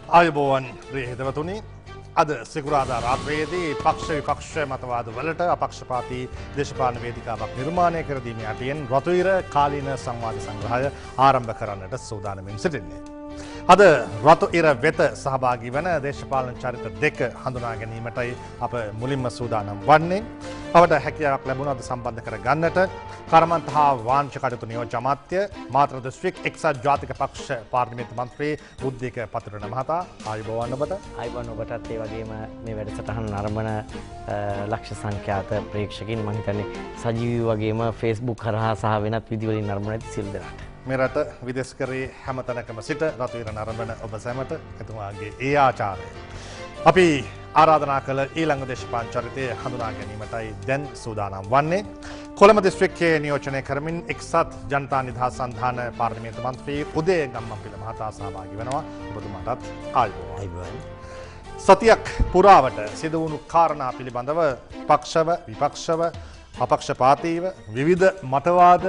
ආයුබෝවන් ප්‍රිය හිතවතුනි, අද සිකුරාදා රාත්‍රියේදී පක්ෂ විපක්ෂ මතවාද වලට අපක්ෂපාතී දේශපාලන වේදිකාවක් නිර්මාණය කර දීමේ අටයෙන් රතු ඉර කාලීන සංවාද සංග්‍රහය ආරම්භ කරන්නට සූදානමින් සිටින්නේ. අද රතු ඉර වෙත සහභාගී වන දේශපාලන චරිත දෙක හඳුනා ගැනීමටයි අප මුලින්ම සූදානම් වන්නේ. අපට හැකියාවක් ලැබුණා අද සම්බන්ධ කර ගන්නට කර්මන්ත හා වාණිජ කටයුතු නියෝජ්‍ය අමාත්‍ය, මාතර දිස්ත්‍රික් එක්සත් ජාතික පක්ෂ පාර්ලිමේන්තු මන්ත්‍රී බුද්ධික පතිරණ මහතා. ආයුබෝවන් ඔබට. ආයුබෝවන් ඔබටත්, ඒ වගේම මේ වැඩසටහන නරඹන ලක්ෂ සංඛ්‍යාත ප්‍රේක්ෂකින්, මම හිතන්නේ සජීවී වගේම Facebook හරහා සහ වෙනත් විදි වලින් නරඹන ඇති සියලු දෙනාට. මේ රට විදෙස් කරේ හැම තැනකම සිට රතු ඉර නරඹන ඔබ සැමට එතුමාගේ ඒ ආචාරය. අපි ආරාධනා කළ ඊළඟ දේශපාලන චරිතය හඳුනා ගැනීමටයි දැන් සූදානම් වන්නේ. කොළඹ දිස්ත්‍රික්කයේ නියෝජනය කරමින් එක්සත් ජනතා නිදහස් සන්ධාන පාර්ලිමේන්තු මන්ත්‍රී උදය ගම්මන්පිල මහතා සහභාගී වෙනවා. ඔබතුමාටත් ආයුබෝවන්. ආයුබෝවන්. සතියක් පුරාවට සිදු වුණු කාරණා පිළිබඳව පක්ෂව විපක්ෂව අපක්ෂපාතීව විවිධ මතවාද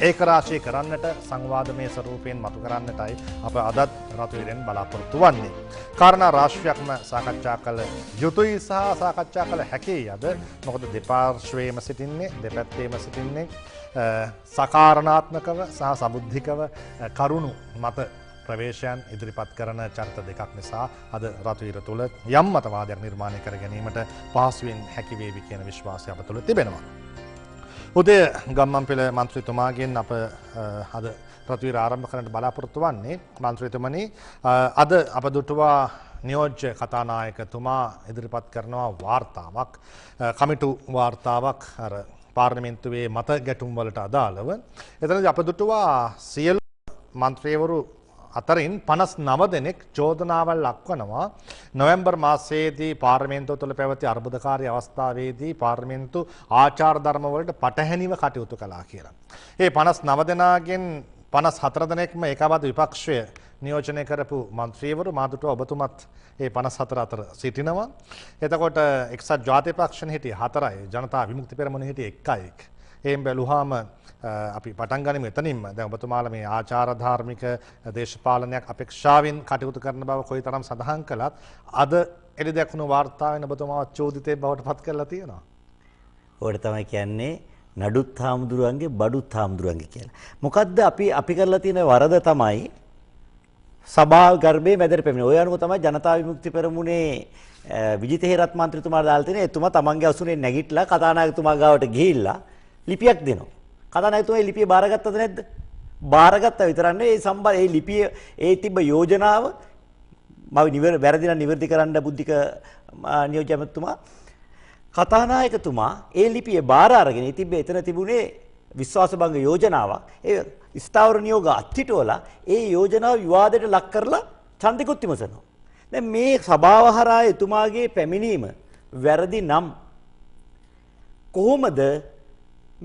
ඒකරාශී කරන්නට සංවාදමය ස්වරූපයෙන් මතු කරන්නටයි අප අදත් රතු ඉරෙන් බලාපොරොත්තු වන්නේ. කාරණා රාශියක්ම සාකච්ඡා කළ යුතුයි සහ සාකච්ඡා කළ හැකියි අද. මොකද දෙපාර්ශ්වයේම සිටින්නේ, දෙපැත්තේම සිටින්නේ සකාරණාත්මකව සහ සමුද්ධිකව කරුණු මත ප්‍රවේශයන් ඉදිරිපත් කරන චරිත දෙකක් නිසා අද රතු ඉර තුළ යම් මතවාදයක් නිර්මාණය කර ගැනීමට පහසුවෙන් හැකි වේවි කියන විශ්වාසය අප තුළ තිබෙනවා. උදය ගම්මන්පිල මන්ත්‍රීතුමාගෙන් අප අද රතු ඉර ආරම්භ කරන්නට බලාපොරොත්තු වන්නේ. මන්ත්‍රීතුමනි, අද අප දුටුවා නියෝජ්‍ය කතානායකතුමා ඉදිරිපත් කරනවා වාර්තාවක්, කමිටු වාර්තාවක් අර පාර්ලිමේන්තුවේ මත ගැටුම් වලට අදාළව. එතනදී අප දුටුවා සියලු මන්ත්‍රීවරු අතරින් 59 දෙනෙක් චෝදනාවල් ලක්වනවා නොවැම්බර් මාසයේදී පාර්ලිමේන්තුව තුළ පැවති අර්බුදකාරී අවස්ථාවේදී පාර්ලිමේන්තු ආචාර ධර්ම වලට පටහැනිව කටයුතු කළා කියලා. ඒ 59 දෙනාගෙන් 54 දෙනෙක්ම ඒකාබද්ධ විපක්ෂය නියෝජනය කරපු මන්ත්‍රීවරු. මාදුටුව ඔබතුමත් ඒ 54 අතර සිටිනවා. එතකොට එක්සත් ජාතික පක්ෂෙන් හිටියේ 4යි, ජනතා විමුක්ති පෙරමුණ හිටියේ 1යි. එහෙන් බැලුවාම අපි පටන් ගනිමු එතනින්ම. දැන් ඔබතුමාලා මේ ආචාර ධාර්මික දේශපාලනයක් අපේක්ෂාවෙන් කටයුතු කරන බව කොයිතරම් සඳහන් කළත් අද එළි දැකුණු වාර්තාවෙන් ඔබතුමාව චෝදිතේ බවට පත් කරලා තියෙනවා. ඔකට තමයි කියන්නේ නඩුත් හාමුදුරුවන්ගේ බඩුත් හාමුදුරුවන්ගේ කියලා. මොකද්ද අපි කරලා තියෙන වරද තමයි සභා ගර්භයේ මැදට පැමිණෙන. ඔය අනුව තමයි ජනතා විමුක්ති පෙරමුණේ විජිත හේරත් මන්ත්‍රීතුමා දාලා තියෙන. එතුමා තමන්ගේ අසුනේ නැගිටලා කතානායකතුමා ගාවට ගිහිල්ලා ලිපියක් දෙනවා. කතානායකතුමා ඒ ලිපිය බාරගත්තද නැද්ද? බාරගත්තා විතරක් නෙවෙයි, ඒ සම්බ ඒ ලිපිය ඒ තිබ්බ යෝජනාව මම වැරදි නම් නිවැරදි කරන්න බුද්ධික නියෝජ්‍ය ඇමතිතුමා, කතානායකතුමා ඒ ලිපිය බාර අරගෙන ඒ තිබ්බ එතන තිබුණේ විශ්වාස භංග යෝජනාවක්. ඒ ස්ථාවර නියෝග අත්හිටුවලා ඒ යෝජනාව විවාදයට ලක් කරලා ඡන්දෙකුත් විමසනවා. දැන් මේ සභාව හරහා එතුමාගේ පැමිණීම වැරදි නම් කොහොමද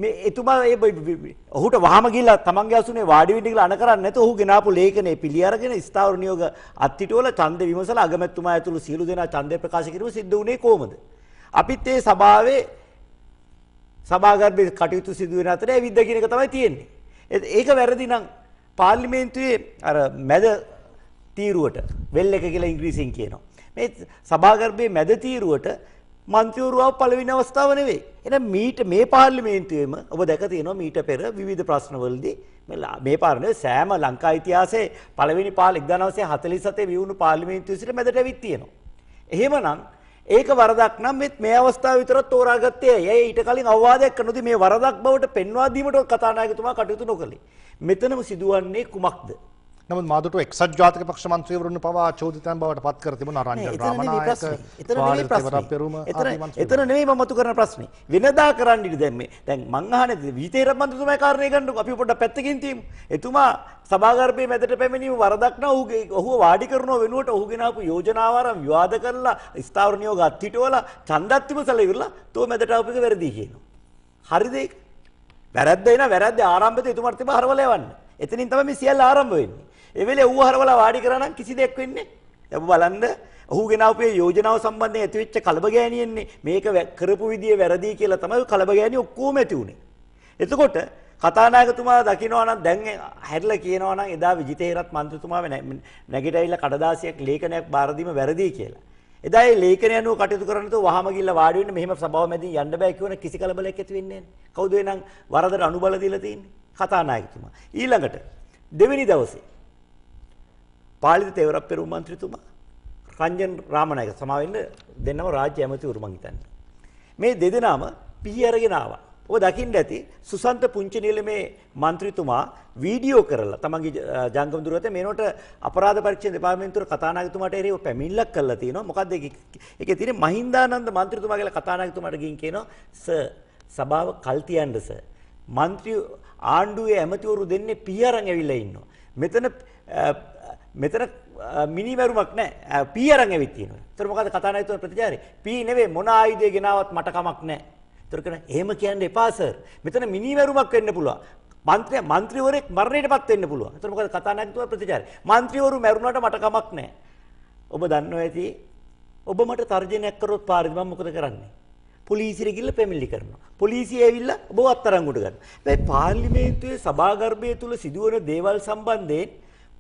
මේ එතුමා ඒ ඔහුට වහම ගිහිල්ලා තමන්ගේ අසුනේ වාඩි වෙන්න කියලා අන කරන්නේ නැතුව ඔහු ගෙනාපු ලේඛනය පිළි අරගෙන ස්ථාවර නියෝග අත්හිටුවලා ඡන්දෙ විමසලා අගමැතිතුමා ඇතුළු සියලු දෙනා ඡන්දය ප්‍රකාශ කිරීම සිද්ධ වුණේ කොහොමද? අපිත් ඒ සභාවේ සභාගර්භයේ කටයුතු සිදු වෙන අතරේ ඇවිද්ද කියන එක තමයි තියෙන්නේ. ඒක වැරදි නම් පාර්ලිමේන්තුවේ අර මැද තීරුවට වෙල් එක කියලා ඉංග්‍රීසියෙන් කියනවා. මේ සභාගර්භයේ මැද තීරුවට මන්ත්‍රීවරු ආව පළවෙනි අවස්ථාව නෙවෙයි. එහෙනම් මීට මේ පාර්ලිමේන්තුවේම ඔබ දැක තියෙනවා මීට පෙර විවිධ ප්‍රශ්නවලදී මේ පාර නෙවෙයි සෑම ලංකා ඉතිහාසයේ පළවෙනි පාල 1947 විවුණු පාර්ලිමේන්තුවේ සිට මැදට ඇවිත් තියෙනවා. එහෙමනම් ඒක වරදක් නම් මේ අවස්ථාව විතරක් තෝරාගත්තේ ඇයි? ඇයි ඊට කලින් අවවාදයක් කරනොත් මේ වරදක් බවට පෙන්වා දීමට කතානායකතුමා කටයුතු නොකළේ? මෙතනම සිදුවන්නේ කුමක්ද? නමුත් මාදුටුව එක්සත් ජාතික පක්ෂ මන්ත්‍රීවරුන් පවා චෝදිතයන් බවට පත් කර තිබුණා. රංජන් රාමනායක, එතන නෙවෙයි මම මතු කරන ප්‍රශ්නේ. වෙනදා කරන්න ඉඩ දැන් මේ දැන් මං අහන්නේ විජිත හේරත් මන්ත්‍රීතුමා කාරණේ ගන්නකො අපි පොඩ්ඩක් පැත්තකින් තියමු. එතුමා සභාගර්භයේ මැදට පැමිණීම වරදක් නම් ඔහුව වාඩි කරනව වෙනුවට ඔහු ගෙනාපු යෝජනාව අරන් විවාද කරලා ස්ථාවර නියෝග අත්හිටුවලා ඡන්දත් විමසලා ඉවරලා තෝ මැදට ආපු එක වැරදි කියනවා. හරිද ඒක? වැරද්ද එන වැරද්ද ආරම්භයේදී එතුමාට තිබ්බ හරවලා යවන්න. එතනින් තමයි මේ සියල්ල ආරම්භ වෙන්නේ. ඒ වෙලේ ඌව හරවලා වාඩි කරා නම් කිසි දෙයක් වෙන්නේ නැහැ. ඔබ බලන්න ඔහු ගෙනාවු මේ යෝජනාව සම්බන්ධයෙන් ඇතිවෙච්ච කලබගෑනියෙන්නේ මේක කරපු විදිය වැරදි කියලා තමයි කලබගෑනිය ඔක්කොම ඇති වුනේ. එතකොට කතානායකතුමා දකිනවා නම් දැන් හැරිලා කියනවා නම් එදා විජිත හේරත් මන්ත්‍රීතුමා නැගිට ඇවිල්ලා කඩදාසියක් ලේඛනයක් බාර දීම වැරදි කියලා. එදා ඒ ලේඛනය අනුව කටයුතු කරන්න තෝ වහම ගිහලා වාඩි වෙන්න මෙහෙම සභාව මැදින් යන්න බෑ කියවන කිසි කලබලයක් ඇති වෙන්නේ නැහැ. කවුද එනං වරදට අනුබල දීලා තියෙන්නේ? කතානායකතුමා. ඊළඟට දෙවෙනි දවසේ පාලිත තෙවරක් පෙරුම් මන්ත්‍රීතුමා රංජන් රාමනායක සමා වෙන්න දෙන්නම රාජ්‍ය ඇමතිවරු මං හිතන්නේ. මේ දෙදෙනාම පිහි අරගෙන ආවා. ඔබ දකින්න ඇති සුසන්ත පුංචිනීලමේ මන්ත්‍රීතුමා වීඩියෝ කරලා තමන්ගේ ජංගම දුරකථනය මේනොට අපරාධ පරීක්ෂණ දෙපාර්තමේන්තුවේ කතානායකතුමාට එරෙහිව පැමිණිල්ලක් කරලා තියෙනවා. මොකද්ද ඒකේ තියෙන්නේ මහින්දානන්ද මන්ත්‍රීතුමා කියලා කතානායකතුමාට ගිහින් කියනවා සර් සභාව කල් තියන්න සර්. මන්ත්‍රී ආණ්ඩුවේ ඇමතිවරු දෙන්නේ පිහි අරන් ඇවිල්ලා ඉන්නවා. මෙතන මෙතන මිනිමැරුමක් නෑ. පී අරන් ඇවිත් තියෙනවා. ඒතර මොකද කතානායකතුමා ප්‍රතිචාරය? පී නෙවෙයි මොන ආයුධය ගෙනාවත් මට කමක් නෑ. ඒතර කියන එහෙම කියන්න එපා සර්. මෙතන මිනිමැරුමක් වෙන්න පුළුවන්. මන්ත්‍රීවරයෙක් මරණයටපත් වෙන්න පුළුවන්. ඒතර මොකද කතානායකතුමා ප්‍රතිචාරය? මන්ත්‍රීවරු මැරුණාට මට කමක් නෑ. ඔබ දන්නවා ඇති ඔබ මට තර්ජනයක් කරොත් පාරේදී මම මොකද කරන්නේ? පොලිසියට ගිහිල්ලා පැමිණිලි කරනවා. පොලිසිය ඇවිල්ලා ඔබව අත්අඩංගුවට ගන්නවා. හැබැයි පාර්ලිමේන්තුවේ සභාගර්භය තුල සිදුවන දේවල් සම්බන්ධයෙන්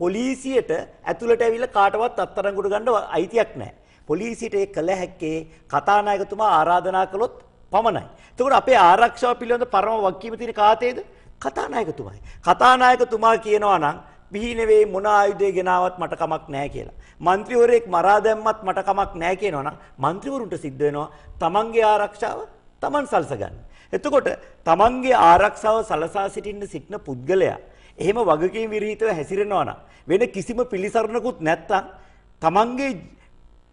පොලිසියට ඇතුළට ඇවිල්ලා කාටවත් අත්අඩංගුවට ගන්න අයිතියක් නැහැ. පොලිසියට ඒ කළ හැක්කේ කතානායකතුමා ආරාධනා කළොත් පමණයි. එතකොට අපේ ආරක්ෂාව පිළිබඳ පරම වගකීම තියෙන කාටේද? කතානායකතුමායි. කතානායකතුමා කියනවා නම් පිහි නෙවෙයි මොන ආයුධය ගෙනාවත් මට කමක් නැහැ කියලා. මන්ත්‍රීවරයෙක් මරා දැම්මත් මට කමක් නැහැ කියනවා නම් මන්ත්‍රීවරුන්ට සිද්ධ වෙනවා තමන්ගේ ආරක්ෂාව තමන් සලස ගන්න. එතකොට තමන්ගේ ආරක්ෂාව සලසා සිටින්න සිටින පුද්ගලයා එහෙම වගකීම් විරහිතව හැසිරෙනවා නම් වෙන කිසිම පිළිසරණකුත් නැත්තම් තමන්ගේ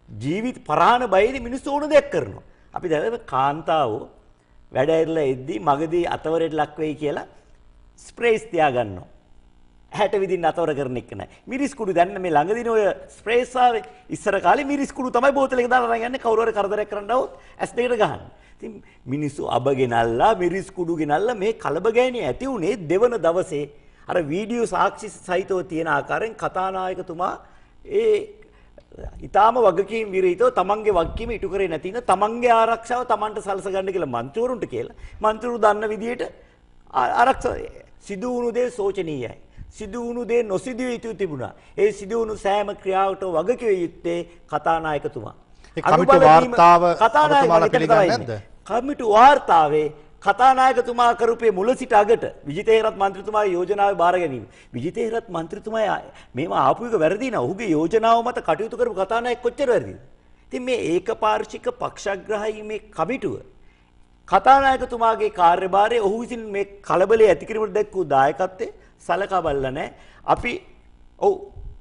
ජීවිත පරාණ බයේදී මිනිස්සු ඕන දෙයක් කරනවා. අපි දැන් කාන්තාවෝ වැඩ ඇරලා එද්දි මගදී අතවරයට ලක් වෙයි කියලා ස්ප්‍රේස් තියා ගන්නවා. ඇහැට විදින්න අතවර කරන එක නෑ. මිරිස් කුඩු දැන් මේ ළඟදින ඔය ස්ප්‍රේස් ආවේ. ඉස්සර කාලේ මිරිස් කුඩු තමයි බෝතලයක දාලා අරන් යන්නේ කවුරු හරි කරදරයක් කරන්න આવොත් ඇස් දෙකට ගහන්න. ඉතින් මිනිස්සු අබ ගෙනල්ලා මිරිස් කුඩු ගෙනල්ලා මේ කලබගෑනිය ඇති වුණේ දෙවන දවසේ අර වීඩියෝ සාක්ෂි සහිතව තියෙන ආකාරයෙන් කතානායකතුමා ඒ ඊටාම වගකීම් විරහිතව තමන්ගේ වගකීම ඉටු කරේ නැති ඉන්න තමන්ගේ ආරක්ෂාව තමන්ට සලස ගන්න කියලා මන්ත්‍රීවරුන්ට කියලා මන්ත්‍රීවරු දන්න විදියට ආරක්ෂා සිදු වුණු දේ සෝචනීයයි. සිදු වුණු දේ නොසිදුව යුතු තිබුණා. ඒ සිදු වුණු සෑම ක්‍රියාවකටම වගකිව යුත්තේ කතානායකතුමා. ඒ කමිටු වාර්තාව ඔබතුමාලා පිළිගන්නේ නැද්ද? කමිටු වාර්තාවේ කතානායකතුමා කරපේ මුල සිට අගට විජිත හේරත් මන්ත්‍රීතුමාගේ යෝජනාවේ බාර ගැනීම. විජිත හේරත් මන්ත්‍රීතුමා මේව ආපු එක වැරදි නෑ. ඔහුගේ යෝජනාව මත කටයුතු කරපු කතානායක කොච්චර වැරදිද? ඉතින් මේ ඒකපාර්ශ්වික පක්ෂග්‍රාහී මේ කමිටුව කතානායකතුමාගේ කාර්යභාරය ඔහු විසින් මේ කලබලය ඇති කිරීමට දැක් වූ දායකත්වය සලකා බලලා නෑ. අපි ඔව්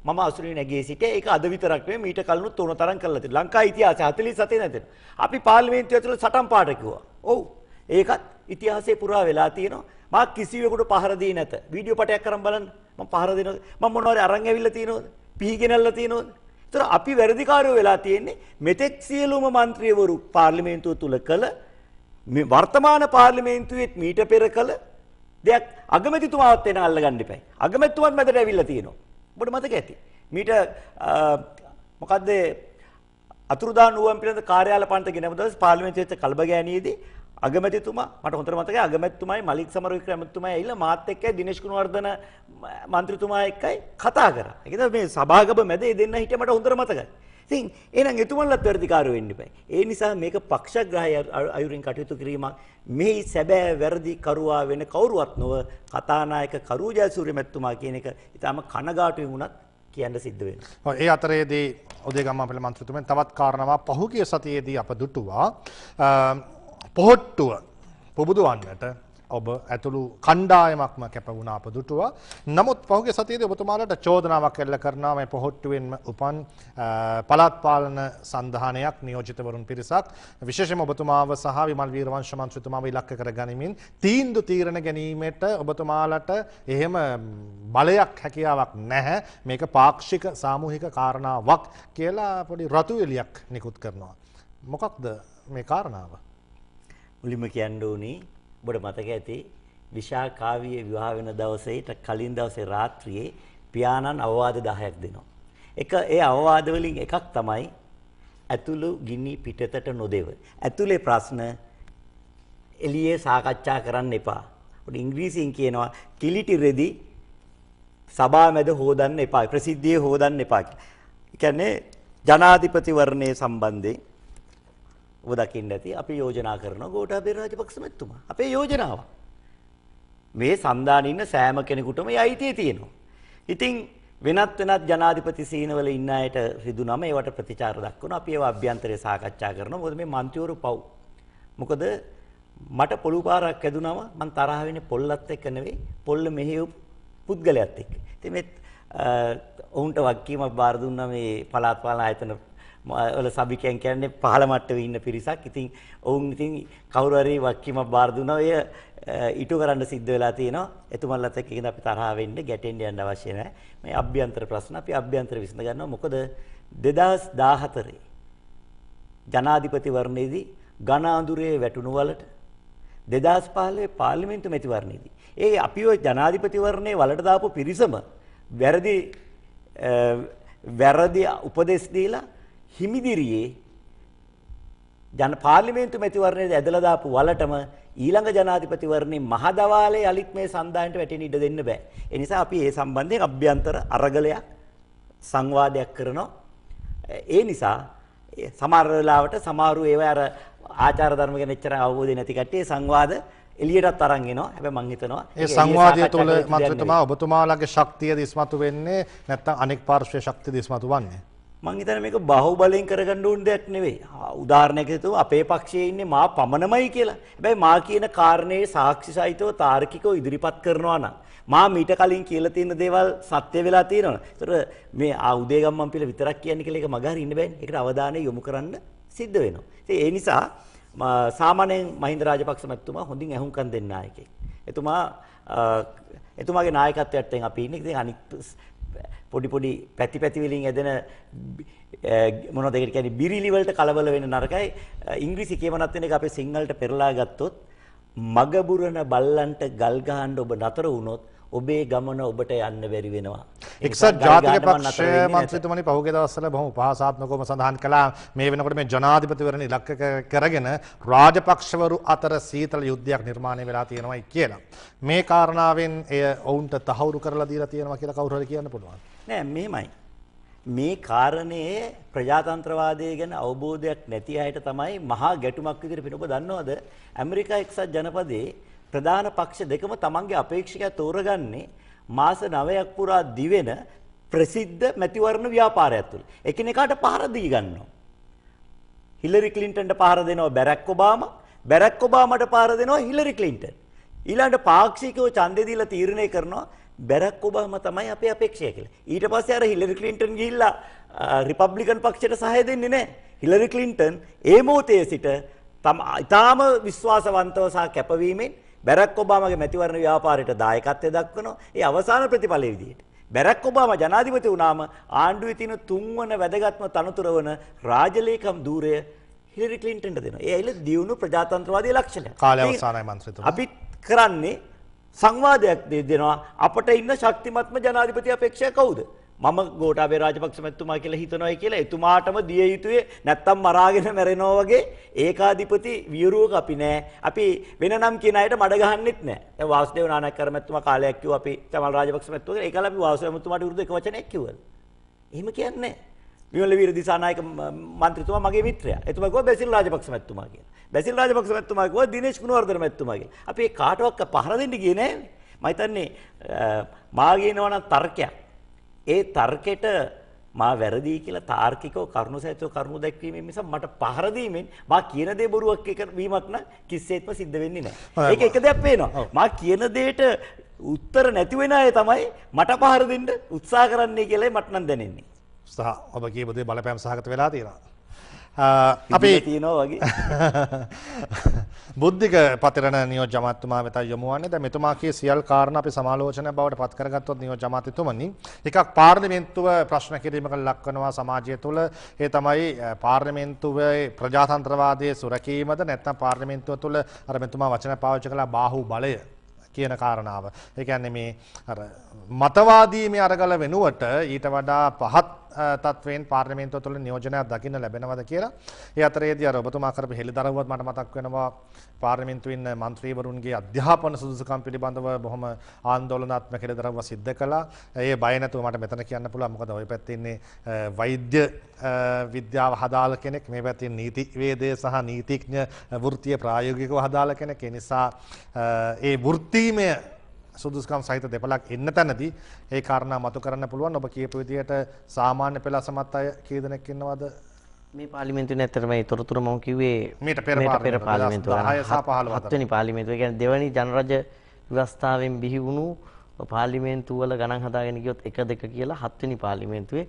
මම අසුරින් නැගී සිටියේ. ඒක අද විතරක් නෙමෙයි මීට කලිනුත් ඕන තරම් කරලා තියෙනවා. ලංකා ඉතිහාසය 47 නැතන. අපි පාර්ලිමේන්තුව ඇතුළේ සටන් පාට කිව්වා. ඔව් ඒකත් ඉතිහාසයේ පුරා වෙලා තියෙනවා. මා කිසිවෙකුට පහර දී නැත. වීඩියෝ පටයක් අරන් බලන්න. මම පහර දෙනවද? මම මොනවා හරි අරන් ඇවිල්ලා තියෙනවද? පිහි ගෙනල්ලා තියෙනවද? ඒතර අපි වැරදිකාරයෝ වෙලා තියෙන්නේ මෙතෙක් සියලුම මන්ත්‍රීවරු පාර්ලිමේන්තුව තුල කළ මේ වර්තමාන පාර්ලිමේන්තුවේත් මීට පෙර කළ දෙයක් අගමැතිතුමාවත් එන අල්ලගන්න එපා. අගමැතිතුමාත් මැදට ඇවිල්ලා තියෙනවා. ඔබට මතක ඇති. මීට මොකද්ද අතුරුදහන් වූවන් පිළිබඳ කාර්යාල පනත ගෙනව දවස් පාර්ලිමේන්තුවේ කලබගෑනියේදී අගමැතිතුමා මට හොඳට මතකයි අගමැතිතුමායි මලික් සමරවික්‍රම ඇමතිතුමායි ඇවිල්ලා මාත් එක්කයි දිනේෂ් ගුණවර්ධන මන්ත්‍රීතුමා එක්කයි කතා කරා. ඒ කියන්නේ මේ සභාගම මැද ඒ දෙන්න හිටිය මට හොඳට මතකයි. ඉතින් එහෙනම් එතුමන්ලත් වැරදිකාරයෝ වෙන්න එපා. ඒ නිසා මේක පක්ෂග්‍රාහී අයුරින් කටයුතු කිරීමක්. මෙහි සැබෑ වැරදි කරුවා වෙන කවුරුවත් නොව කතානායක කරු ජයසූරිය මැතිතුමා කියන එක ඉතාම කනගාටුවෙන් වුණත් කියන්න සිද්ධ වෙනවා. ඔව් ඒ අතරේදී උදේ ගම්මාපිල මන්ත්‍රීතුමන් තවත් කාරණාවක් පහුගිය සතියේදී අප දුටුවා. පොහොට්ටුව පුබුදුවන්නට ඔබ ඇතුළු කණ්ඩායමක්ම කැප වුණා අප දුටුවා. නමුත් පහුගිය සතියේදී ඔබතුමාලාට චෝදනාවක් එල්ල කරනවා මේ පොහොට්ටුවෙන්ම උපන් පළාත් පාලන සන්ධානයක් නියෝජිතවරුන් පිරිසක් විශේෂයෙන්ම ඔබතුමාව සහ විමල් වීරවංශ මන්ත්‍රීතුමාව ඉලක්ක කර ගනිමින් තීන්දුව තීරණ ගැනීමට ඔබතුමාලාට එහෙම බලයක් හැකියාවක් නැහැ. මේක පාක්ෂික සාමූහික කාරණාවක් කියලා පොඩි රතු එළියක් නිකුත් කරනවා. මොකක්ද මේ කාරණාව? මුලින්ම කියන්න ඕනි ඔබට මතක ඇති විශාඛාවිය විවාහ වෙන දවසේ ඊට කලින් දවසේ රාත්‍රියේ පියාණන් අවවාද 10ක් දෙනවා. එක ඒ අවවාද වලින් එකක් තමයි ඇතුළු ගිනි පිටතට නොදෙව. ඇතුලේ ප්‍රශ්න එළියේ සාකච්ඡා කරන්න එපා. ඔය ඉංග්‍රීසියෙන් කියනවා කිලිටි රෙදි සභා මැද හොදන්න එපා, ප්‍රසිද්ධියේ හොදන්න එපා කියලා. ඒ කියන්නේ ජනාධිපතිවරණයේ සම්බන්ධයෙන් ඔබ දකින්න ඇති අපි යෝජනා කරනවා ගෝඨාභය රාජපක්ෂ මැතිතුමා. අපේ යෝජනාව. මේ සන්දානේ ඉන්න සෑම කෙනෙකුටම ඒ අයිතිය තියෙනවා. ඉතින් වෙනත් වෙනත් ජනාධිපති සීනවල ඉන්න අයට රිදුනම ඒවට ප්‍රතිචාර දක්වනවා. අපි ඒවා අභ්‍යන්තරේ සාකච්ඡා කරනවා. මොකද මේ මන්ත්‍රීවරු පව්. මොකද මට පොළු පාරක් ඇදුනම මං තරහ වෙන්නේ පොල්ලත් එක්ක නෙවෙයි, පොල්ල මෙහෙයපු පුද්ගලයාත් එක්ක. ඉතින් මේ ඔවුන්ට වගකීමක් බාර දුන්නා මේ පළාත් පාලන ආයතන වල සභිකයන් කියන්නේ පහළ මට්ටමේ ඉන්න පිරිසක්. ඉතින් ඔවුන් ඉතින් කවුරු හරි වගකීමක් බාර දුන්නා එය ඉටු කරන්න සිද්ධ වෙලා තියෙනවා. එතුමන්ලත් එක්ක ඉඳන් අපි තරහ වෙන්න ගැටෙන්න යන්න අවශ්‍ය නැහැ. මේ අභ්‍යන්තර ප්‍රශ්න අපි අභ්‍යන්තර විසඳ ගන්නවා. මොකද 2014 ජනාධිපතිවරණයේදී ඝන අඳුරේ වැටුණු වලට 2015 පාර්ලිමේන්තු මැතිවරණයේදී ඒ අපි ඔය ජනාධිපතිවරණයේ වලට දාපු පිරිසම වැරදි වැරදි උපදෙස් දීලා හිමිදිරියේ ජන පාර්ලිමේන්තු මැතිවරණයේ ඇදලා දාපු වලටම ඊළඟ ජනාධිපතිවරණයේ මහදවාලේ අලිත් මේ සන්දානට වැටෙන්න ඉඩ දෙන්න බෑ. ඒ නිසා අපි ඒ සම්බන්ධයෙන් අභ්‍යන්තර අරගලයක් සංවාදයක් කරනවා. ඒ නිසා සමහර වෙලාවට සමහරු ඒවා අර ආචාර ධර්ම ගැන එච්චර අවබෝධය නැති කට්ටිය සංවාද එළියටත් අරන් එනවා. හැබැයි මං හිතනවා ඒ සංවාදය තුළ මන්ත්‍රීතුමා ඔබතුමාලගේ ශක්තිය දිස්මතු වෙන්නේ නැත්නම් අනෙක් පාර්ශ්වයේ ශක්තිය දිස්මතු වන්නේ? මං හිතන්නේ මේක බාහුවලයෙන් කරගන්න ඕන දෙයක් නෙවෙයි. උදාහරණයක් හිතුව අපේ පක්ෂයේ ඉන්නේ මා පමණමයි කියලා. හැබැයි මා කියන කාරණේ සාක්ෂි සහිතව තාර්කිකව ඉදිරිපත් කරනවා නම් මා මීට කලින් කියලා තියෙන දේවල් සත්‍ය වෙලා තියෙනවනේ. ඒතර මේ ආ උදේගම්මන් පිළ විතරක් කියන්නේ කියලා ඒක මග හරින්න බෑනේ. ඒකට අවධානය යොමු කරන්න සිද්ධ වෙනවා. ඉතින් ඒ නිසා සාමාන්‍යයෙන් මහින්ද රාජපක්ෂ මැතිතුමා හොඳින් ඇහුම්කන් දෙන්න නායකයෙක්. එතුමාගේ නායකත්වයට අපි ඉන්නේ. ඉතින් අනිත් පොඩි පොඩි පැති පැති වලින් ඇදෙන මොනවද ඒකට කියන්නේ බිරිලි වලට කලබල වෙන්න නරකයි. ඉංග්‍රීසි කියමනක් වෙන එක අපේ සිංහලට පෙරලා ගත්තොත් මග බුරන බල්ලන්ට ගල් ගහන්න ඔබ නතර වුණොත් ඔබේ ගමන ඔබට යන්න බැරි වෙනවා. එක්සත් ජාතික පක්ෂය මන්ත්‍රීතුමනි පහුගිය දවස්වල බොහොම උපහාසාත්මකවම සඳහන් කළා මේ වෙනකොට මේ ජනාධිපතිවරණ ඉලක්ක කරගෙන රාජපක්ෂවරු අතර සීතල යුද්ධයක් නිර්මාණය වෙලා තියෙනවායි කියලා. මේ කාරණාවෙන් එය ඔවුන්ට තහවුරු කරලා දීලා තියෙනවා කියලා කවුරු හරි කියන්න පුළුවන්. නෑ මෙහෙමයි. මේ කාරණේ ප්‍රජාතන්ත්‍රවාදය ගැන අවබෝධයක් නැති අයට තමයි මහා ගැටුමක් විදිහට පේන. ඔබ දන්නවද ඇමරිකා එක්සත් ජනපදයේ ප්‍රධාන පක්ෂ දෙකම තමන්ගේ අපේක්ෂකයා තෝරගන්නේ මාස 9ක් පුරා දිවෙන ප්‍රසිද්ධ මැතිවරණ ව්‍යාපාරයක් තුළ. එකිනෙකාට පහර දී ගන්නවා. හිලරි ක්ලින්ටන්ට පහර දෙනවා බැරැක් ඔබාමා, බැරැක් ඔබාමාට පහර දෙනවා හිලරි ක්ලින්ටන්. ඊළඟට පාක්ෂිකව ඡන්දය දීලා තීරණය කරනවා බැරැක් ඔබාමා තමයි අපේ අපේක්ෂය කියලා. ඊට පස්සේ අර හිලරි ක්ලින්ටන් ගිහිල්ලා රිපබ්ලිකන් පක්ෂයට සහාය දෙන්නේ නැහැ. හිලරි ක්ලින්ටන් ඒ මොහොතේ සිට ඉතාම විශ්වාසවන්තව සහ කැපවීමෙන් බැරැක් ඔබාමාගේ මැතිවරණ ව්‍යාපාරයට දායකත්වය දක්වනවා. ඒ අවසාන ප්‍රතිඵලයේ විදිහට බැරැක් ඔබාමා ජනාධිපති වුණාම ආණ්ඩුවේ තියෙන තුන්වන වැදගත්ම තනතුර වන රාජලේකම් ධූරය හිලරි ක්ලින්ටන්ට දෙනවා. ඒ ඇවිල්ලා දියුණු ප්‍රජාතන්ත්‍රවාදී ලක්ෂණයක්. කාලය අවසానයි මන්ත්‍රීතුමා. අපි කරන්නේ සංවාදයක් දෙනවා. අපට ඉන්න ශක්තිමත්ම ජනාධිපති අපේක්ෂක කවුද? මම ගෝඨාභය රාජපක්ෂ මැතිතුමා කියලා හිතනවායි කියලා එතුමාටම දිය යුතුයේ නැත්තම් මරාගෙන මැරෙනවා වගේ ඒකාධිපති වියරුවක අපි නෑ. අපි වෙන නම් කියන අයට මඩ ගහන්නෙත් නෑ. දැන් වාසුදේව නානායක්කාර මැතිතුමා කාලයක් කිව්වා අපි චමල් රාජපක්ෂ මැතිතුමා කියලා. ඒ කාලේ අපි වාසුදේව මැතිතුමාට විරුද්ධ එක වචනයක් කිව්වද? එහෙම කියන්නේ නෑ. විමල වීර දිසානායක මන්ත්‍රීතුමා මගේ මිත්‍රයා. එතුමා කිව්වා බැසිල් රාජපක්ෂ මැතිතුමා කියලා. බැසිල් රාජපක්ෂ මැතිතුමා කිව්වා දිනේෂ් ගුණවර්ධන මැතිතුමා කියලා. අපි ඒ කාටවත් පහර දෙන්න ගියේ නෑ. මම හිතන්නේ මා කියනවා නම් තර්කයක්. ඒ තර්කෙට මා වැරදි කියලා තාර්කිකව කරුණු සහිතව කරුණු දැක්වීමෙන් මිස මට පහර දීමෙන් මා කියන දේ බොරුවක් එක වීමක් නම් කිසිසේත්ම සිද්ධ වෙන්නේ නැහැ. ඒක එක දෙයක් පේනවා. මා කියන දෙයට උත්තර නැති වෙන අය තමයි මට පහර දෙන්න උත්සාහ කරන්නේ කියලායි මට නම් දැනෙන්නේ. සහ ඔබ කියපු දේ බලපෑම් සහගත වෙලා තියෙනවා. අපි තියෙනවා වගේ. බුද්ධික පතිරණ නියෝජ්‍ය අමාත්‍යතුමා වෙත යොමු වන්නේ. දැන් මෙතුමා කිය සියල් කාරණා අපි සමාලෝචන බවට පත් කරගත්තොත් නියෝජ්‍ය අමාත්‍යතුමනි, එකක් පාර්ලිමේන්තුව ප්‍රශ්න කිරීමකට ලක් වෙනවා සමාජය තුළ. ඒ තමයි පාර්ලිමේන්තුවේ ප්‍රජාතන්ත්‍රවාදයේ සුරකීමද නැත්නම් පාර්ලිමේන්තුව තුළ අර මෙතුමා වචන පාවිච්චි කළා බාහුව බලය. කියන කාරණාව. ඒ කියන්නේ මේ අර මතවාදී මේ අරගල වෙනුවට ඊට වඩා පහත් තත්වයෙන් පාර්ලිමේන්තුව තුළ නියෝජනයක් දකින්න ලැබෙනවද කියලා. ඒ අතරේදී අර ඔබතුමා කරපු හෙළිදරව්වත් මට මතක් වෙනවා. පාර්ලිමේන්තුවේ ඉන්න මන්ත්‍රීවරුන්ගේ අධ්‍යාපන සුදුසුකම් පිළිබඳව බොහොම ආందోලනාත්මක හෙළිදරව්ව සිද්ධ කළා. ඒ බය නැතුව මට මෙතන කියන්න පුළුවන්. මොකද ඔය පැත්තේ ඉන්නේ වෛද්‍ය විද්‍යාව හදාළ කෙනෙක්, මේ පැත්තේ නීතිවේදය සහ නීතිඥ වෘත්තිය ප්‍රායෝගිකව හදාළ කෙනෙක්. ඒ නිසා ඒ වෘත්තීමය සුදුසුකම් සහිත දෙපළක් ඉන්න තැනදී ඒ කාරණා මතු කරන්න පුළුවන්. ඔබ කියපු විදිහට සාමාන්‍ය පෙළ අසමත් අය කී දෙනෙක් ඉන්නවද මේ පාර්ලිමේන්තුවේ? ඇත්තටම මේ තොරතුරු මම කිව්වේ මීට පෙර පාර්ලිමේන්තුව 10 සහ 15 අතර හත්වෙනි පාර්ලිමේන්තුව. ඒ කියන්නේ දෙවනි ජනරජ ව්‍යවස්ථාවෙන් බිහි වුණු පාර්ලිමේන්තු වල ගණන් හදාගෙන ගියොත් 1 2 කියලා හත්වෙනි පාර්ලිමේන්තුවේ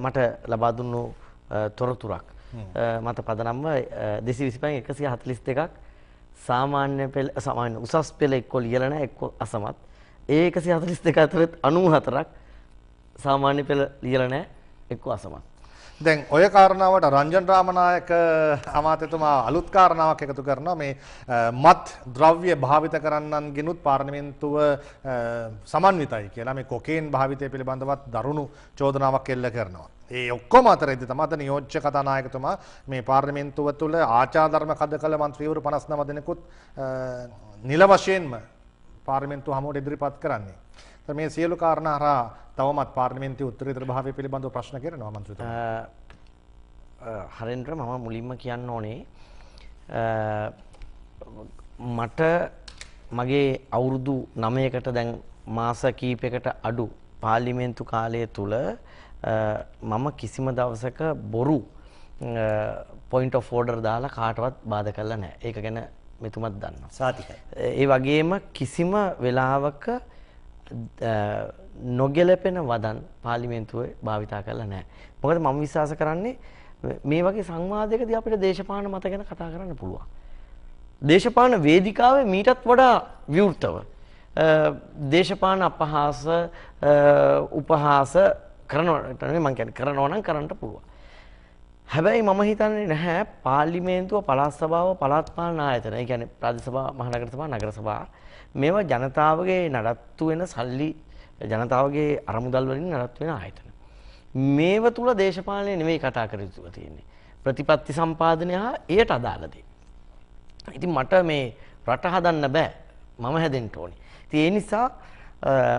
මට ලබා දුන්නු තොරතුරක් මත පදනම්ව 225 142ක් සාමාන්‍ය පෙළ, සාමාන්‍ය උසස් පෙළ එක්ක ලියලා නැහැ, එක්ක අසමත්. ඒ 142 අතරත් 94ක් සාමාන්‍ය පෙළ ලියලා නැහැ, එක්ක අසමත්. දැන් ඔය කාරණාවට රංජන් රාමනායක අමාත්‍යතුමා අලුත් කාරණාවක් එකතු කරනවා. මේ මත් ද්‍රව්‍ය භාවිත කරන්නන්ගෙනුත් පාර්ලිමේන්තුව සමන්විතයි කියලා මේ කොකේන් භාවිතය පිළිබඳවත් දරුණු චෝදනාවක් එල්ල කරනවා. ඒ ඔක්කොම අතරේදී තමයි අද නියෝජ්‍ය කතානායකතුමා මේ පාර්ලිමේන්තුව තුළ ආචාර ධර්ම කද කළ මන්ත්‍රීවරු 59 දෙනෙකුත් නිල වශයෙන්ම පාර්ලිමේන්තුව හමුවට ඉදිරිපත් කරන්නේ. මේ සියලු කාරණා හරහා තවමත් පාර්ලිමේන්තුවේ උත්තරීතර භාවය පිළිබඳව ප්‍රශ්න කරනවා මන්ත්‍රීතුමා. හරෙන්ද්‍ර, මම මුලින්ම කියන්න ඕනේ මට මගේ අවුරුදු 9කට දැන් මාස කීපයකට අඩු පාර්ලිමේන්තු කාලය තුල මම කිසිම දවසක බොරු පොයින්ට් ඔෆ් ඕඩර් දාලා කාටවත් බාධා කළා නැහැ. ඒක ගැන මෙතුමත් දන්නවා. සාතිකයි. ඒ වගේම කිසිම වෙලාවක නොගැලපෙන වදන් පාර්ලිමේන්තුවේ භාවිතා කරලා නැහැ. මොකද මම විශ්වාස කරන්නේ මේ වගේ සංවාදයකදී අපිට දේශපාලන මත ගැන කතා කරන්න පුළුවන්. දේශපාලන වේදිකාවේ මීටත් වඩා විවෘතව දේශපාලන අපහාස උපහාස කරනවට නෙමෙයි මං කියන්නේ, කරනවා නම් කරන්න පුළුවන්. හැබැයි මම හිතන්නේ නැහැ පාර්ලිමේන්තුව, පළාත් සභාව, පළාත් පාලන ආයතන, ඒ කියන්නේ ප්‍රාදේශ සභා, මහනගර සභා, නගර සභා, මේවා ජනතාවගේ නඩත්තු වෙන සල්ලි, ජනතාවගේ අරමුදල් වලින් නඩත්තු වෙන ආයතන. මේව තුල දේශපාලනය නෙමෙයි කතා කර යුතු තියෙන්නේ. ප්‍රතිපත්ති සම්පාදනය හා එයට අදාළ දේ. ඉතින් මට මේ රට හදන්න බෑ. මම හැදෙන්න ඕනේ. ඉතින් ඒ නිසා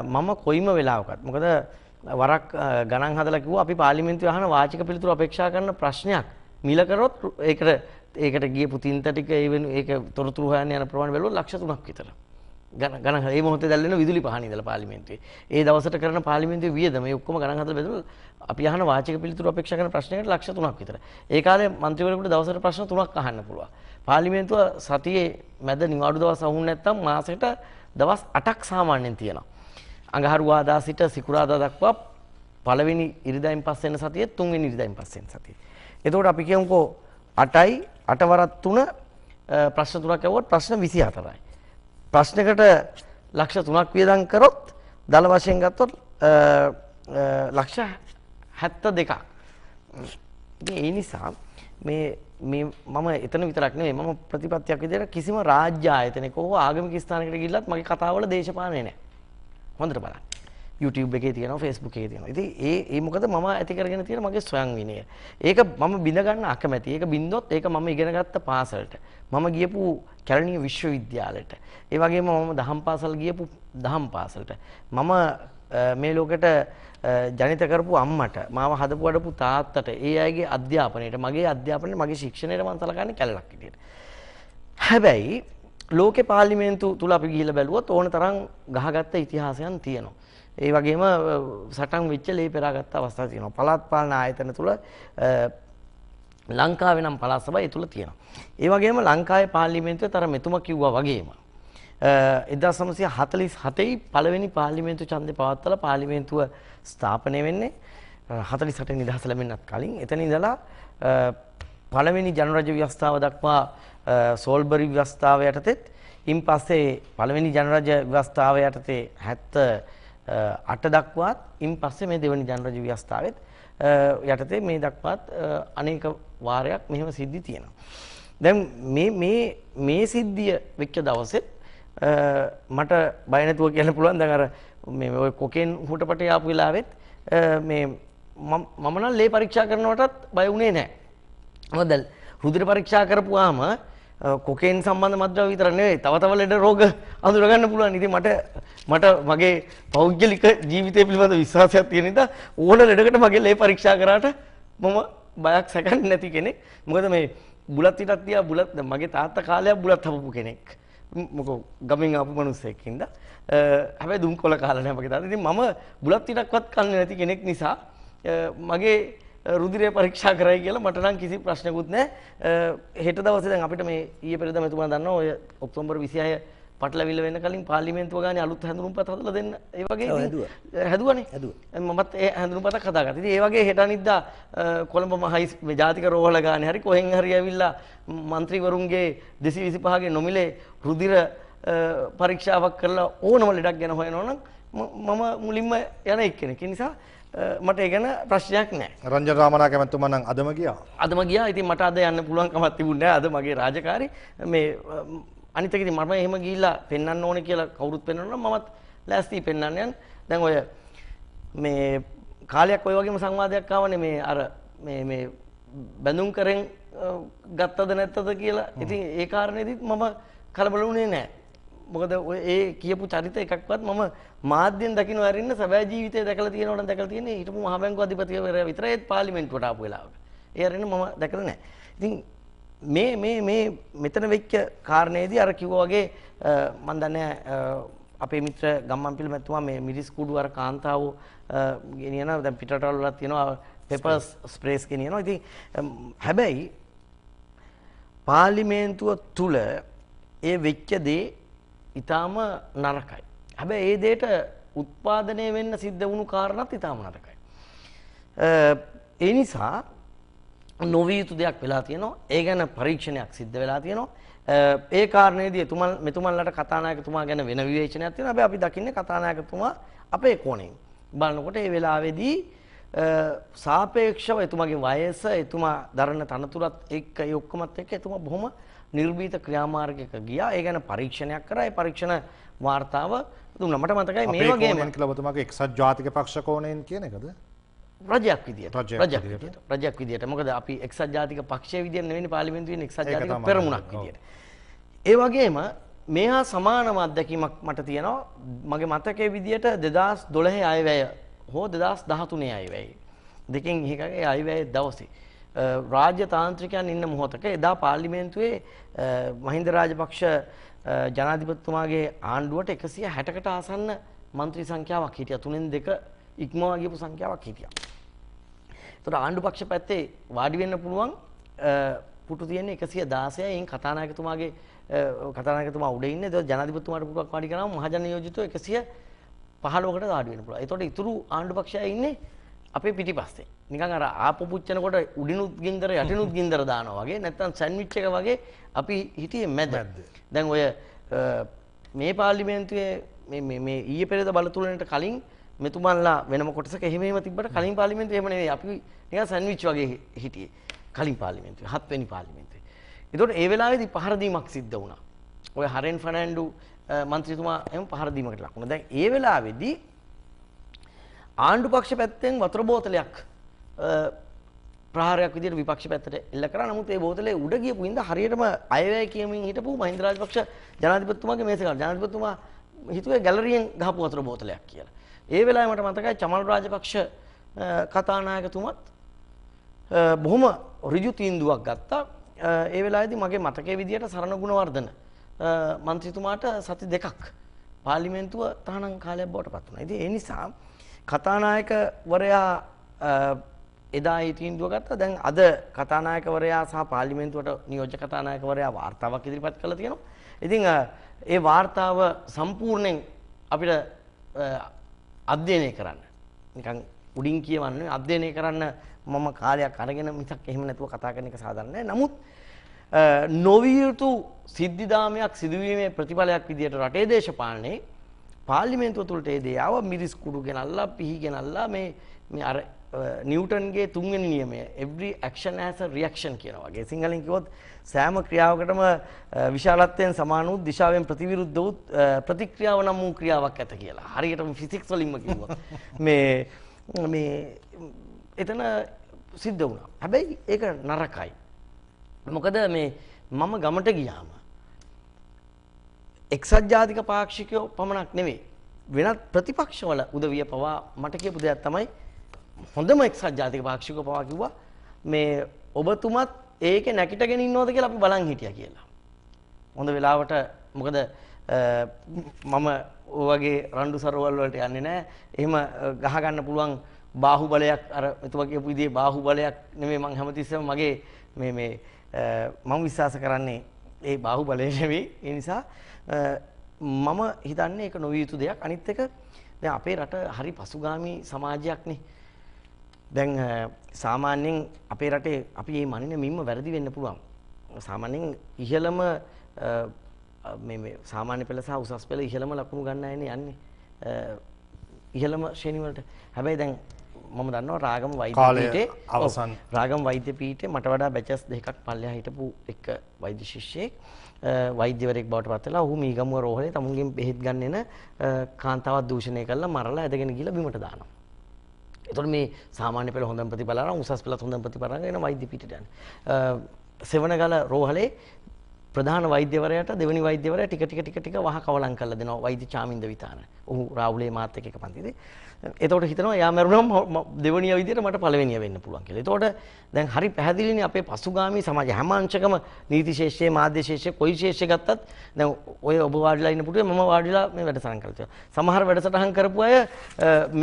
මම කොයිම වෙලාවකත්, මොකද වරක් ගණන් හදලා කිව්වා අපි පාර්ලිමේන්තුවේ අහන වාචික පිළිතුරු අපේක්ෂා කරන ප්‍රශ්නයක් මිල කරොත් ඒකට ගියපු තින්ත ටික ඒ වෙන ඒක තොරතුරු හොයන්න යන ප්‍රමාණය බැලුවොත් ලක්ෂ 3ක් විතර. ගණන් ඒ මොහොතේ දැල් වෙන විදුලි පහන ඉඳලා පාර්ලිමේන්තුවේ. ඒ දවසට කරන පාර්ලිමේන්තුවේ වියදම මේ ඔක්කොම ගණන් හදලා බැලුවොත් අපි අහන වාචික පිළිතුරු අපේක්ෂා කරන ප්‍රශ්නයකට ලක්ෂ 3ක් විතර. ඒ කාලේ මන්ත්‍රීවරයෙකුට දවසට ප්‍රශ්න 3ක් අහන්න පුළුවන්. පාර්ලිමේන්තුව සතියේ මැද නිවාඩු දවස් අහුන් නැත්තම් මාසෙට දවස් 8ක් සාමාන්‍යයෙන් තියෙනවා. අඟහරුවාදා සිට සිකුරාදා දක්වා පළවෙනි ඉරිදායින් පස්සේ එන සතියේ, තුන්වෙනි ඉරිදායින් පස්සේ එන සතියේ. එතකොට අපි කියමුකෝ 8යි 8 වරක් 3 ප්‍රශ්න 3ක් ඇහුවොත් ප්‍රශ්න 24යි. ප්‍රශ්නකට ලක්ෂ 3ක් වියදම් කරොත් දල වශයෙන් ගත්තොත් ලක්ෂ 72ක්. ඉතින් ඒ නිසා මේ මේ මම එතන විතරක් නෙවෙයි, මම ප්‍රතිපත්තියක් විදියට කිසිම රාජ්‍ය ආයතනයක හෝ ආගමික ස්ථානයකට ගිහිල්ලත් මගේ කතාවල දේශපාලනය නෑ. හොඳට බලන්න. YouTube එකේ තියෙනවා, Facebook එකේ තියෙනවා. ඉතින් ඒ මොකද මම ඇති කරගෙන තියෙන මගේ ස්වයං විනය. ඒක මම බිඳ ගන්න අකමැති. ඒක බින්දොත් ඒක මම ඉගෙනගත්ත පාසලට, මම ගියපු කැලණිය විශ්වවිද්‍යාලයට, ඒ වගේම මම දහම් පාසල් ගියපු දහම් පාසලට, මම මේ ලෝකෙට ජනිත කරපු අම්මට, මාව හදපු වඩපු තාත්තට, ඒ අයගේ අධ්‍යාපනයට, මගේ අධ්‍යාපනයට, මගේ ශික්ෂණයට මම සලකන්නේ කැලලක් විදියට. හැබැයි ලෝකේ පාර්ලිමේන්තු තුල අපි ගිහිල්ලා බැලුවොත් ඕන තරම් ගහගත්ත ඉතිහාසයන් තියෙනවා. ඒ වගේම සටන් වෙච්ච ලේ පෙරාගත්ත අවස්ථා තියෙනවා. පළාත් පාලන ආයතන තුල ලංකාවේ නම් පළාත් සභා ඒ තුල තියෙනවා. ඒ වගේම ලංකාවේ පාර්ලිමේන්තුවේ තර මෙතුමා කිව්වා වගේම 1947 පළවෙනි පාර්ලිමේන්තු ඡන්දේ පවත්වලා පාර්ලිමේන්තුව ස්ථාපනය වෙන්නේ 48 නිදහස ලැබෙන්නත් කලින්. එතන ඉඳලා පළවෙනි ජනරජ ව්‍යවස්ථාව දක්වා සෝල්බරි ව්‍යවස්ථාව යටතේත්, ඉන් පස්සේ පළවෙනි ජනරජ ව්‍යවස්ථාව යටතේ 78 දක්වාත්, ඉන් පස්සේ මේ දෙවෙනි ජනරජ ව්‍යවස්ථාවෙත් යටතේ මේ දක්වාත් අනේක වාරයක් මෙහෙම සිද්ධි තියෙනවා. දැන් මේ මේ මේ සිද්ධිය වෙච්ච දවසෙත් මට බය නැතුව කියන්න පුළුවන් දැන් අර මේ ඔය කොකේන් හුටපටේ ආපු වෙලාවෙත් මේ මම නම් ලේ පරීක්ෂා කරනවටත් බය වුණේ නැහැ. මොකද දැන් රුධිර පරීක්ෂා කරපුවාම කොකේන් සම්බන්ධ මත්ද්‍රව්‍ය විතර නෙවෙයි තව තව ලෙඩ රෝග අඳුර ගන්න පුළුවන්. ඉතින් මට මට මගේ පෞද්ගලික ජීවිතය පිළිබඳ විශ්වාසයක් තියෙන නිසා ඕන ලෙඩකට මගේ ලේ පරීක්ෂා කරාට මම බයක් සැකන්නේ නැති කෙනෙක්. මොකද මේ බුලත් ටිකක් තියා බුලත් දැන් මගේ තාත්තා කාලයක් බුලත් හපපු කෙනෙක්. මොකෝ ගමෙන් ආපු මිනිස්සෙක් හින්දා. හැබැයි දුම් කොළ කාලා නෑ මගේ තාත්තා. ඉතින් මම බුලත් ටිකක්වත් කන්නේ නැති කෙනෙක් නිසා මගේ රුධිරය පරීක්ෂා කරයි කියලා මට නම් කිසි ප්‍රශ්නකුත් නෑ. හෙට දවසේ දැන් අපිට මේ ඊයේ පෙරේදා මෙතුමා දන්නවා ඔය ඔක්තෝබර් 26 පටලවිල්ල වෙන කලින් පාර්ලිමේන්තුව ගානේ අලුත් හැඳුනුම්පත් හදලා දෙන්න. ඒ වගේ හැදුවානේ. මමත් ඒ හැඳුනුම්පතක් හදාගත්තා. ඉතින් ඒ වගේ හෙට අනිද්දා කොළඹ මහ මේ ජාතික රෝහල ගානේ හරි කොහෙන් හරි ඇවිල්ලා මන්ත්‍රීවරුන්ගේ 225 ගේ නොමිලේ රුධිර පරීක්ෂාවක් කරලා ඕනම ලෙඩක් ගැන හොයනවා නම් මම මුලින්ම යන එක්කෙනෙක්. ඒ නිසා මට ඒ ගැන ප්‍රශ්නයක් නෑ. රංජන රාමනායක මැතිතුමා නම් අදම ගියා. අදම ගියා. ඉතින් මට අද යන්න පුළුවන් කමක් තිබුණේ නෑ. අද මගේ රාජකාරි මේ අනිත් එක ඉතින් මම එහෙම ගිහිල්ලා පෙන්වන්න ඕනේ කියලා කවුරුත් පෙන්වනවා නම් මමත් ලෑස්ති පෙන්වන්න යන්න. දැන් ඔය මේ කාලයක් ඔය වගේම සංවාදයක් ආවනේ මේ අර මේ මේ බැඳුම් කරෙන් ගත්තද නැත්තද කියලා. ඉතින් ඒ කාරණේදිත් මම කලබල වුණේ නෑ. මොකද ඔය ඒ කියපු චරිත එකක්වත් මම මාධ්‍යෙන් දකින්න අරින්න සැබෑ ජීවිතේ දැකලා තියෙනවා නම් දැකලා තියෙන්නේ හිටපු මහ බැංකුව අධිපතිවරයා විතරයි ඒත් පාර්ලිමේන්තුවට ආපු වෙලාවක. ඒ අරින්න මම දැකලා නෑ. ඉතින් මේ මේ මේ මෙතන වෙච්ච කාරණේදී අර කිව්වා වගේ මම දන්නේ අපේ මිත්‍ර ගම්මන්පිල මැතිතුමා මේ මිරිස් කුඩු අර කාන්තාවෝ ගෙනියන දැන් පිටරටවල වල තියෙනවා පෙපර් ස්ප්‍රේස් ගෙනියනවා. ඉතින් හැබැයි පාර්ලිමේන්තුව තුල ඒ වෙච්ච දේ ඊටාම නරකයි. හැබැයි ඒ දෙයට උත්පාදනය වෙන්න සිද්ධ වුණු කාරණාත් ඊටාම නරකයි. ඒ නිසා නොවිය යුතු දෙයක් වෙලා තියෙනවා. ඒ ගැන පරීක්ෂණයක් සිද්ධ වෙලා තියෙනවා. ඒ කාරණේදී මෙතුමන්ලට කතානායකතුමා ගැන වෙන විවේචනයක් තියෙනවා. හැබැයි අපි දකින්නේ කතානායකතුමා අපේ කෝණයෙන් බලනකොට ඒ වෙලාවේදී සාපේක්ෂව එතුමාගේ වයස, එතුමා දරන තනතුරත් එක්ක ඒ ඔක්කොමත් එක්ක එතුමා බොහොම නිර්භීත ක්‍රියාමාර්ගයක ගියා. ඒ ගැන පරීක්ෂණයක් කරා. ඒ පරීක්ෂණ වාර්තාව දුන්නා. මට මතකයි මේ වගේම අපේ කෝණයෙන් කියලා ඔබතුමාගේ එක්සත් ජාතික පක්ෂ කෝණයෙන් කියන එකද? රජයක් විදියට. රජයක් විදියට. මොකද අපි එක්සත් ජාතික පක්ෂයේ විදියට නෙවෙයි පාර්ලිමේන්තුවේ ඉන්නේ, එක්සත් ජාතික පෙරමුණක් විදියට. ඒ වගේම මේ හා සමානම අත්දැකීමක් මට තියෙනවා. මගේ මතකයේ විදියට 2012 අයවැය හෝ 2013 අයවැය දෙකෙන් එකකගේ අයවැය දවසේ රාජ්‍ය තාන්ත්‍රිකයන් ඉන්න මොහොතක එදා පාර්ලිමේන්තුවේ මහින්ද රාජපක්ෂ ජනාධිපතිතුමාගේ ආණ්ඩුවට 160කට ආසන්න මන්ත්‍රී සංඛ්‍යාවක් හිටියා. 3න් 2 ඉක්මවා ගියපු සංඛ්‍යාවක් හිටියා. ඒතකොට ආණ්ඩු පක්ෂ පැත්තේ වාඩි වෙන්න පුළුවන් පුටු තියෙන්නේ 116යි. එයින් කතානායකතුමාගේ කතානායකතුමා උඩ ඉන්නේ. ඒතකොට ජනාධිපතිතුමාට පුටුවක් වාඩි කරාම මහජන නියෝජිතව 115කට වාඩි වෙන්න පුළුවන්. ඒතකොට ඉතුරු ආණ්ඩු පක්ෂය ඉන්නේ අපේ පිටිපස්සේ. නිකන් අර ආපු පුච්චනකොට උඩිනුත් ගින්දර යටිනුත් ගින්දර දානවා වගේ, නැත්තම් සෑන්ඩ්විච් එක වගේ අපි හිටියේ මැද. දැන් ඔය මේ පාර්ලිමේන්තුවේ මේ මේ මේ ඊයේ පෙරේද බලතුලනට කලින් මෙතුමන්ලා වෙනම කොටසක එහෙම එහෙම තිබ්බට කලින් පාර්ලිමේන්තුවේ එහෙම නෙවෙයි. අපි නිකන් සෑන්ඩ්විච් වගේ හිටියේ කලින් පාර්ලිමේන්තුවේ, 7 වෙනි පාර්ලිමේන්තුවේ. ඒතකොට ඒ වෙලාවේදී පහර දීමක් සිද්ධ වුණා. ඔය හරෙන් ෆර්නැන්ඩු මන්ත්‍රීතුමා එහෙම පහර දීමකට ලක් වුණා. දැන් ඒ වෙලාවේදී ආණ්ඩු පක්ෂ පැත්තෙන් වතුර බෝතලයක් ප්‍රහාරයක් විදියට විපක්ෂ පැත්තට එල්ල කරා. නමුත් ඒ බෝතලේ උඩ ගියපු හින්දා හරියටම අයවැය කියමින් හිටපු මහින්ද රාජපක්ෂ ජනාධිපතිතුමාගේ මේස ගාන ජනාධිපතිතුමා හිතුවේ ගැලරියෙන් ගහපු වතුර බෝතලයක් කියලා. ඒ වෙලාවේ මට මතකයි චමල් රාජපක්ෂ කතානායකතුමත් බොහොම ඍජු තීන්දුවක් ගත්තා. ඒ වෙලාවේදී මගේ මතකයේ විදියට සරණ ගුණවර්ධන මන්ත්‍රීතුමාට සති දෙකක් පාර්ලිමේන්තුව තහනම් කාලයක් බවට පත් වුණා. ඉතින් ඒ නිසා කතානායකවරයා එදා ඒ තීන්දුව ගත්තා. දැන් අද කතානායකවරයා සහ පාර්ලිමේන්තුවට නියෝජ්‍ය කතානායකවරයා වාර්තාවක් ඉදිරිපත් කළා තියෙනවා. ඉතින් ඒ වාර්තාව සම්පූර්ණයෙන් අපිට අධ්‍යයනය කරන්න, නිකන් උඩින් කියවන්නේ අධ්‍යයනය කරන්න මම කාලයක් අරගෙන මිසක් එහෙම නැතුව කතා කරන එක සාධාරණ නෑ. නමුත් නොවිය යුතු සිද්ධිදාමයක් සිදුවීමේ ප්‍රතිඵලයක් විදියට රටේ දේශපාලනයේ පාර්ලිමේන්තුව තුළට ඒ දේ ආවා. මිරිස් කුඩු ගෙනල්ලා පිහි ගෙනල්ලා මේ මේ අර නිව්ටන්ගේ තුන්වෙනි නියමය every action has a reaction කියනවා වගේ. සිංහලෙන් කිව්වොත් සෑම ක්‍රියාවකටම විශාලත්වයෙන් සමාන වූ දිශාවෙන් ප්‍රතිවිරුද්ධ වූ ප්‍රතික්‍රියාව නම් වූ ක්‍රියාවක් ඇත කියලා. හරියටම ෆිසික්ස් වලින්ම කිව්වොත් මේ මේ එතන සිද්ධ වුණා. හැබැයි ඒක නරකයි. මොකද මේ මම ගමට ගියාම එක්සත් ජාතික පාක්ෂිකයෝ පමණක් නෙවෙයි වෙනත් ප්‍රතිපක්ෂවල උදවිය පවා මට කියපු දෙයක් තමයි, හොඳම එක්සත් ජාතික පාක්ෂිකයෝ පවා කිව්වා මේ ඔබතුමත් ඒකේ නැකිටගෙන ඉන්නවද කියලා අපි බලන් හිටියා කියලා. හොඳ වෙලාවට මොකද මම ඔය වගේ රණ්ඩු සරවල් වලට යන්නේ නැහැ. එහෙම ගහ ගන්න පුළුවන් බාහුවලයක් අර එතුමා කියපු විදිහේ බාහුවලයක් නෙමෙයි මං හැමතිස්සෙම මගේ මේ මේ මම විශ්වාස කරන්නේ ඒ බාහුවලය නෙවෙයි. ඒ නිසා මම හිතන්නේ ඒක නොවිය යුතු දෙයක්. අනිත් එක දැන් අපේ රට හරි පසුගාමී සමාජයක් නේ. දැන් සාමාන්‍යයෙන් අපේ රටේ අපි මේ මනින මිම්ම වැරදි වෙන්න පුළුවන්. සාමාන්‍යයෙන් ඉහළම මේ මේ සාමාන්‍ය පෙළ සහ උසස් පෙළ ඉහළම ලකුණු ගන්න අයනේ යන්නේ ඉහළම ශ්‍රේණි වලට. හැබැයි දැන් මම දන්නවා රාගම වෛද්‍ය පීඨේ රාගම වෛද්‍ය පීඨේ මට වඩා බැචස් දෙකක් පල්ලෙහා හිටපු එක වෛද්‍ය ශිෂ්‍යයෙක් වෛද්‍යවරයෙක් බවට පත් වෙලා ඔහු මීගමුව රෝහලේ තමුන්ගෙන් බෙහෙත් ගන්න එන කාන්තාවක් දූෂණය කරලා මරලා ඇදගෙන ගිහලා බිමට දානවා. එතකොට මේ සාමාන්‍ය පෙළ හොඳම ප්‍රතිඵල අරන් උසස් පෙළත් හොඳම ප්‍රතිඵල අරන් එන වෛද්‍ය පීඨයට යන්නේ. සෙවණගල රෝහලේ ප්‍රධාන වෛද්‍යවරයාට දෙවෙනි වෛද්‍යවරයා ටික ටික ටික ටික වහ කවලම් කරලා දෙනවා වෛද්‍ය චාමින්ද විතාන. ඔහු රාහුලේ මාත් එක්ක එක පන්තිදී. එතකොට හිතනවා එයා මැරුණම දෙවෙනිය විදියට මට පළවෙනිය වෙන්න පුළුවන් කියලා. එතකොට දැන් හරි පැහැදිලිනේ අපේ පසුගාමී සමාජය හැම අංශකම නීති ශේෂ්ත්‍රයේ මාධ්‍ය ශේෂ්ත්‍රයේ කොයි ශේෂ්ත්‍රය ගත්තත් දැන් ඔය ඔබ වාඩිලා ඉන්න පුටුවේ මම වාඩිලා මේ වැඩසටහන් කරලා තියෙනවා. සමහර වැඩසටහන් කරපු අය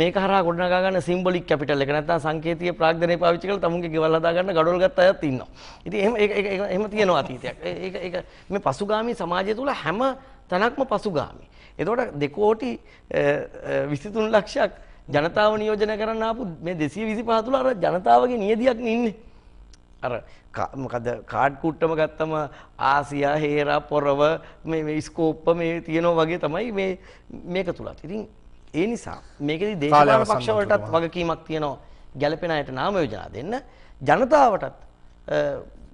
මේක හරහා ගොඩනගා ගන්න සිම්බොලික් කැපිටල් එක නැත්නම් සංකේතීය ප්‍රාග්ධනය පාවිච්චි කරලා තමුන්ගේ ගෙවල් හදා ගන්න ගඩොල් ගත්ත අයත් ඉන්නවා. ඉතින් එහෙම ඒක එහෙම තියෙනවා අතීතයක්. ඒක ඒක මේ පසුගාමී සමාජය තුල හැම තැනක්ම පසුගාමී. එතකොට 2 කෝටි 23 ලක්ෂයක් ජනතාව නියෝජනය කරන්න ආපු මේ 225 තුල අර ජනතාවගේ නියදියක් නේ ඉන්නේ. අර මොකද කාඩ් කුට්ටම ගත්තම ආසියා හේරා පොරව මේ මේ ස්කෝප්ප මේ තියෙනවා වගේ තමයි මේ මේක තුලත්. ඉතින් ඒ නිසා මේකෙදි දේශපාලන පක්ෂ වලටත් වගකීමක් තියෙනවා ගැළපෙන අයට නාම යෝජනා දෙන්න. ජනතාවටත්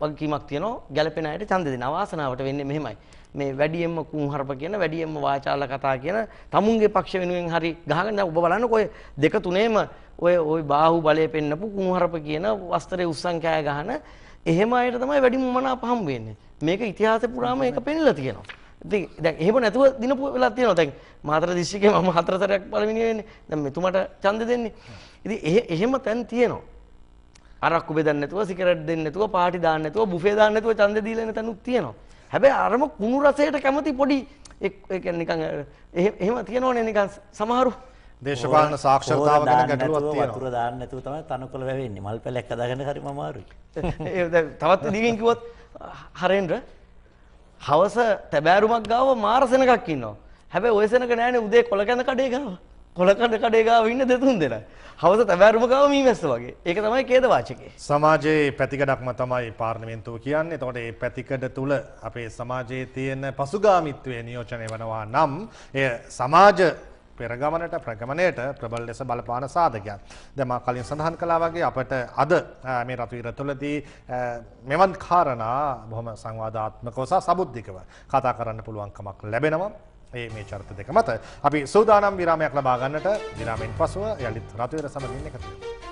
වගකීමක් තියෙනවා ගැළපෙන අයට ඡන්ද දෙන්න. අවාසනාවට වෙන්නේ මෙහෙමයි. මේ වැඩියෙන්ම කුණුහරුප කියන වැඩියෙන්ම වාචාල කතා කියන තමුන්ගේ පක්ෂ වෙනුවෙන් හරි ගහගෙන දැන් ඔබ බලන්නකෝ ඔය දෙක තුනේම ඔය ඔය බාහුව බලය පෙන්නපු කුණුහරුප කියන වස්ත්‍රයේ උස්සන් කෑ ගහන එහෙම අයට තමයි වැඩිම මනාප හම්බ වෙන්නේ. මේක ඉතිහාසෙ පුරාම ඒක පෙන්නලා තියෙනවා. ඉතින් දැන් එහෙම නැතුව දිනපු වෙලා තියෙනවා. දැන් මාතර දිස්ත්‍රික්කේ මම 4 සැරයක් පළවෙනි වෙන්නේ. දැන් මෙතුමාට ඡන්ද දෙන්නේ. ඉතින් එහෙම තැන් තියෙනවා. අරක්කු බෙදන්න නැතුව, සිගරට් දෙන්න නැතුව, පාටි දාන්න නැතුව, බුෆේ දාන්න නැතුව ඡන්ද දීලා එන තැනුත් තියෙනවා. හැබැයි අරම කුණු රසයට කැමති පොඩි ඒ කියන්නේ නිකන් එහෙම තියෙනවනේ නිකන් සමහරු දේශපාලන සාක්ෂරතාව ගැන ගැටලුවක් තියෙනවා. වතුර දාන්න නැතුව තමයි තනකොළ වැවෙන්නේ. මල් පැලයක් හදාගන්න හරිම අමාරුයි. ඒ දැන් තවත් දිගින් කිව්වොත් හරේන්ද්‍ර හවස තැබෑරුමක් ගාව මාර සෙනගක් ඉන්නවා. හැබැයි ඔය සෙනග නෑනේ උදේ කොළ කැඳ කඩේ ගාව. කොළ කැඳ කඩේ ගාව ඉන්න දෙතුන් දෙනා. හවස තැබෑරුම ගාව මීමැස්ස වගේ. ඒක තමයි ඛේදවාචකේ. සමාජයේ පැතිකඩක්ම තමයි පාර්ලිමේන්තුව කියන්නේ. එතකොට මේ පැතිකඩ තුල අපේ සමාජයේ තියෙන පසුගාමීත්වය නියෝජනය වෙනවා නම් එය සමාජ පෙරගමනට ප්‍රගමනයට ප්‍රබල ලෙස බලපාන සාධකයක්. දැන් මා කලින් සඳහන් කළා වගේ අපට අද මේ රතු ඉර තුලදී මෙවන් කාරණා බොහොම සංවාදාත්මකව සහ සබුද්ධිකව කතා කරන්න පුළුවන්කමක් ලැබෙනවා. මේ චරිත දෙක මත අපි සූදානම් විරාමයක් ලබා ගන්නට. විරාමයෙන් පසුව යළිත් රතු ඉර සමගින් එකතු වෙමු.